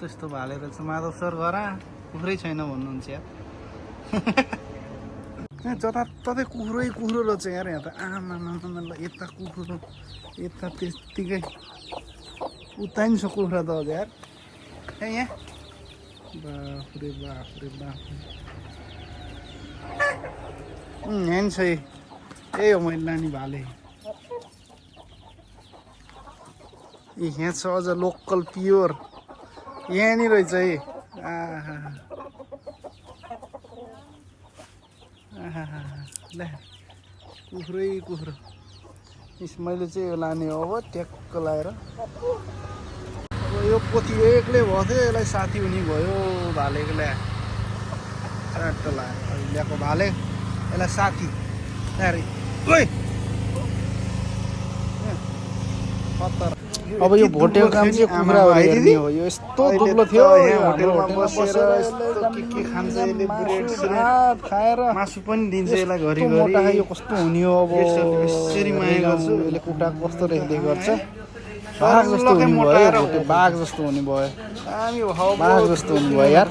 यस्तो यस्तो भाले रहेछ माधव सर घर कुखुरै छैन भन्नुहुन्छ यार जताततै कुखुरै कुखुरो रहेछ यार यहाँ त आमा यता कुखुरो यता त्यत्तिकै उता नि छ कुखुरा त अझ यार यहाँ बाफरे बाफरे बाफरे यहाँ छ यही हो मैले लाने भाले यहाँ छ अझ लोकल प्योर यहाँ नि रहेछ है ल कुखुरै कुखुरो मैले चाहिँ यो लाने हो अब ट्याक्क लाएर अब यो पोथी एक्लै भएको थियो यसलाई साथी हुने भयो भालेको ल्या चाट्ट लाएर ल्याएको भाले यसलाई साथी अरे ओइ अब यो भोटेको काम चाहिँ कुखुरा हेर्ने हो यो यस्तो दुब्लो थियो होटेलमा बसेर के खान्छ यसले ब्रेड स्रेड खाएर मासु पनि दिन्छ यसलाई घरिघरि यो कस्तो हुने हो अब यसरी माया गर्छु यसले कुखुरा कस्तो रेखदेख गर्छ बाघ जस्तो हुने भयो भोटे बाघ जस्तो हुने भयो बाघ जस्तो हुने भयो यार